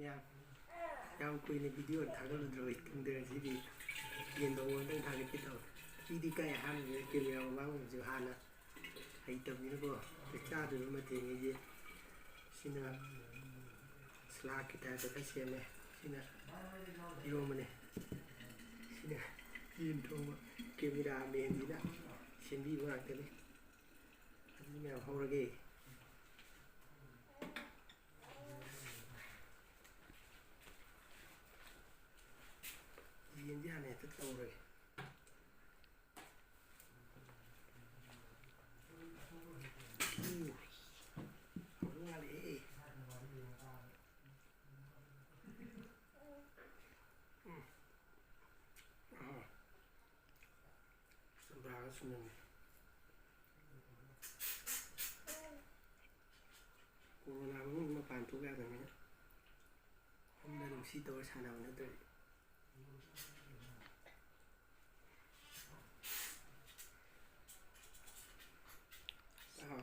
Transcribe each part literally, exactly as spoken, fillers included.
ꯌꯥꯝ, ꯌꯥꯝ ꯀꯨꯏꯅ ꯚꯤꯗꯤꯑꯣ ꯊꯥꯒꯠꯂꯨꯗ꯭ꯔꯕ ꯏꯇꯨꯡꯗ ꯉꯁꯤꯗꯤ ꯌꯦꯟ ꯊꯣꯡꯕ ꯑꯝꯇꯪ ꯊꯥꯒꯠꯀꯦ ꯇꯧꯕ꯫ ꯁꯤꯗꯤ ꯀꯥꯏ ꯑꯍꯥꯟꯕꯅꯦ, ꯀꯦꯃꯦꯔꯥ ꯃꯃꯥꯡ ꯑꯣꯏꯕꯁꯨ ꯍꯥꯟꯅ ꯍꯩꯇꯕꯅꯤꯅꯀꯣ꯫ ꯆꯥꯗꯣꯏꯕ ꯃꯊꯦꯜꯉꯩꯁꯦ ꯁꯤꯅ ꯁꯂꯥꯗꯀꯤ ꯇꯥꯏꯞꯇ ꯈꯔ ꯁꯦꯝꯃꯦ꯫ ꯁꯤꯅ ꯏꯔꯣꯝꯕꯅꯦ꯫ ꯁꯤꯅ ꯌꯦꯟ ꯊꯣꯡꯕ꯫ ꯀꯦꯃꯦꯔꯥꯃꯦꯟꯁꯤꯅ ꯁꯦꯝꯕꯤꯕ ꯉꯥꯛꯇꯅꯤ꯫ ꯑꯗꯨꯗꯤ ꯃꯌꯥꯝ ꯍꯧꯔꯒꯦ꯫ ꯌꯦꯟꯗꯤ ꯍꯥꯟꯅ ꯍꯦꯛꯇ ꯇꯧꯔꯒꯦ꯫ ꯎꯝ꯫ ꯍꯥꯎꯗꯧ ꯃꯥꯜꯂꯦꯍꯦ꯫ ꯎꯝ꯫ ꯑꯥ꯫ ꯆꯝꯄ꯭ꯔꯥꯒ ꯁꯨꯝꯖꯟꯒꯦ꯫ ꯀꯣꯔꯣꯅꯥ ꯃꯅꯨꯡꯗ ꯃꯄꯥꯟ ꯊꯣꯛ ꯌꯥꯗꯕꯅꯤꯅ ꯐꯃꯨꯡꯗ ꯑꯗꯨꯝ ꯁꯤ ꯇꯧꯔ ꯁꯥꯟꯅꯕ ꯅꯠꯇ꯭ꯔꯗꯤ꯫ ꯑꯥ꯫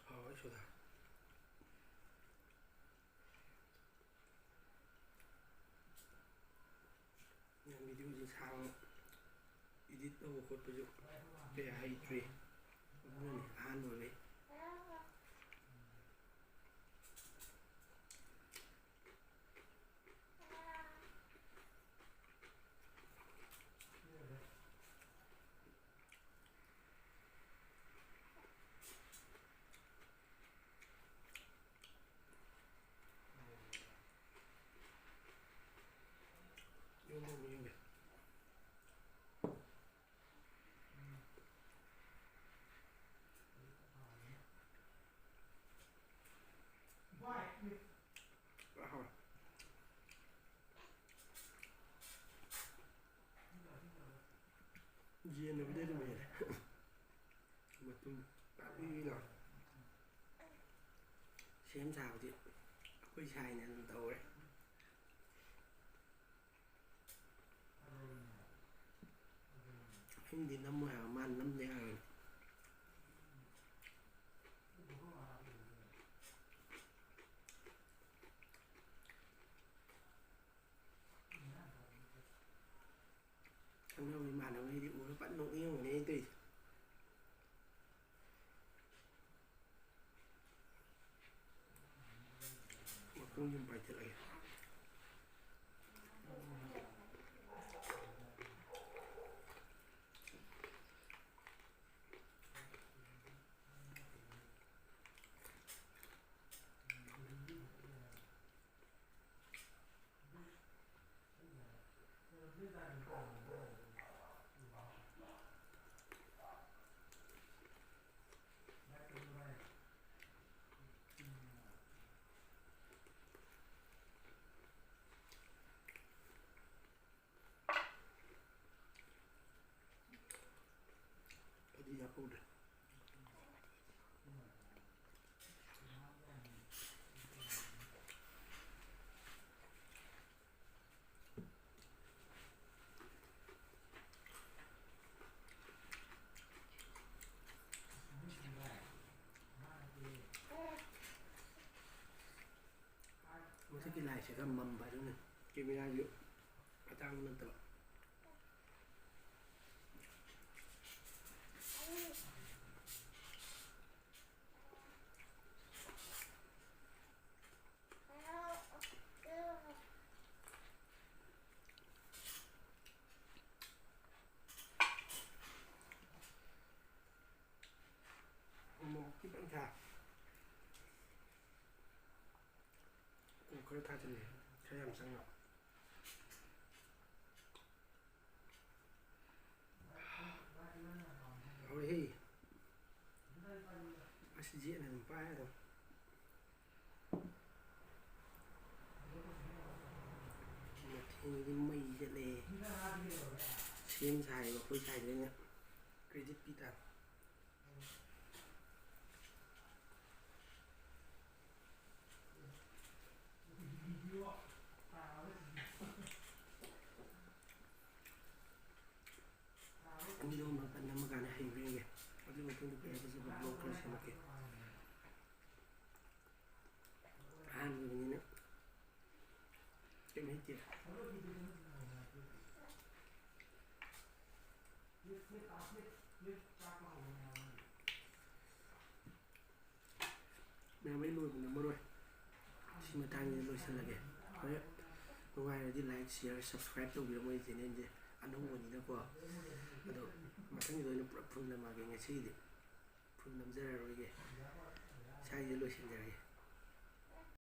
ꯍꯥꯎꯋꯦ ꯁꯣꯗꯥ꯫ ꯚꯤꯗꯤꯑꯣꯁꯦ ꯁꯥꯡꯅ ꯏꯗꯤꯠ ꯇꯧꯕ ꯈꯣꯠꯄꯁꯨ ꯀꯌꯥ ꯍꯩꯇ꯭ꯔꯤ, ꯑꯗꯨꯅꯅꯤ ꯑꯍꯥꯟꯕ ꯑꯣꯏꯕꯩ꯫ ꯌꯣꯝꯃꯣ, ꯌꯣꯝꯃꯣ꯫ ꯑꯍꯥ꯫ ꯌꯦꯟꯅꯕꯨꯗꯤ ꯑꯗꯨꯝ ꯍꯦꯜꯂꯦ꯫ ꯃꯇꯨꯝ ꯄꯥꯛꯄꯤꯅ ꯁꯦꯝ ꯁꯥꯕꯗꯤ ꯑꯩꯈꯣꯏ ꯁꯥꯏꯅ ꯑꯗꯨꯝ ꯇꯧꯔꯦ꯫ ꯑꯩꯅꯗꯤ ꯅꯝꯃꯣ ꯍꯥꯏꯕ, ꯃꯥꯅ ꯅꯝꯗ ꯌꯥꯔꯣꯏꯅ꯫ ꯈꯪꯅꯕ ꯏꯃꯥꯟꯅꯕꯈꯩꯗꯤ ꯎꯔ ꯐꯖꯅ ꯅꯣꯛꯅꯤꯡꯉꯝꯒꯅꯤ ꯑꯩꯅ ꯇꯧꯔꯤꯁꯦ꯫ ꯃꯈꯣꯡꯁꯤ ꯑꯃꯨꯛ ꯄꯥꯏꯊꯠꯂꯒꯦ꯫ ꯑꯗꯨꯗꯤ ꯌꯥꯛꯍꯧꯗ꯭ꯔꯦ꯫ ꯃꯊꯛꯀꯤ ꯂꯥꯏꯠꯁꯦ ꯈꯔ ꯃꯝꯕ ꯑꯗꯨꯅ, ꯀꯦꯃꯦꯔꯥꯁꯨ ꯑꯇꯥꯡꯕ ꯅꯠꯇꯕ꯫ ꯎ ꯃꯣꯔꯣꯛ ꯈꯤꯇꯪ ꯊꯥ꯫ ꯎ ꯈꯔ ꯊꯥꯖꯤꯜꯂꯦ, ꯈꯔ ꯌꯥꯝ ꯆꯪꯅꯕ꯫ ꯍꯧꯔꯦꯍꯦ꯫ ꯑꯁ, ꯌꯦꯠꯅ ꯑꯗꯨꯝ ꯄꯥꯏ ꯑꯗꯨꯝ꯫ ꯃꯊꯦꯜꯗꯤ ꯃꯩ ꯆꯠꯂꯦ꯫ ꯁꯦꯝ ꯁꯥꯔꯤꯕ ꯑꯩꯈꯣꯏ ꯁꯥꯏꯗ ꯑꯩꯅ credit ꯄꯤ ꯇꯥꯔꯦ꯫ ꯐꯖ ꯐꯖꯕ vlog ꯈꯔ ꯁꯦꯝꯃꯛꯀꯦ꯫ ꯑꯍꯥꯟꯕꯅꯤꯅ ꯀꯩꯝ ꯍꯩꯇꯦ꯫ ꯃꯌꯥꯝ ꯑꯩ ꯂꯣꯏꯕ ꯉꯝꯃꯔꯣꯏ꯫ ꯁꯤ ꯃꯇꯥꯡꯁꯤꯗ ꯂꯣꯏꯁꯤꯜꯂꯒꯦ꯫ ꯍꯣꯔꯦꯟ ꯅꯨꯡꯉꯥꯏꯔꯗꯤ like, share, subscribe ꯇꯧꯕꯤꯔꯝꯃꯣ ꯑꯩ channelꯁꯦ ꯑꯅꯧꯕꯅꯤꯅꯀꯣ꯫ ꯑꯗꯣ ꯃꯊꯪꯒꯤꯗ ꯑꯣꯏꯅ ꯄꯨꯂꯞ ꯐꯨꯜ ꯅꯝꯃꯛꯑꯒꯦ꯫ ꯉꯁꯤꯒꯤꯗꯤ ꯐꯨꯜ ꯅꯝꯖꯔꯔꯣꯏꯒꯦ꯫ ꯁ꯭ꯋꯥꯏꯁꯤꯗ ꯂꯣꯏꯁꯤꯟꯖꯔꯒꯦ꯫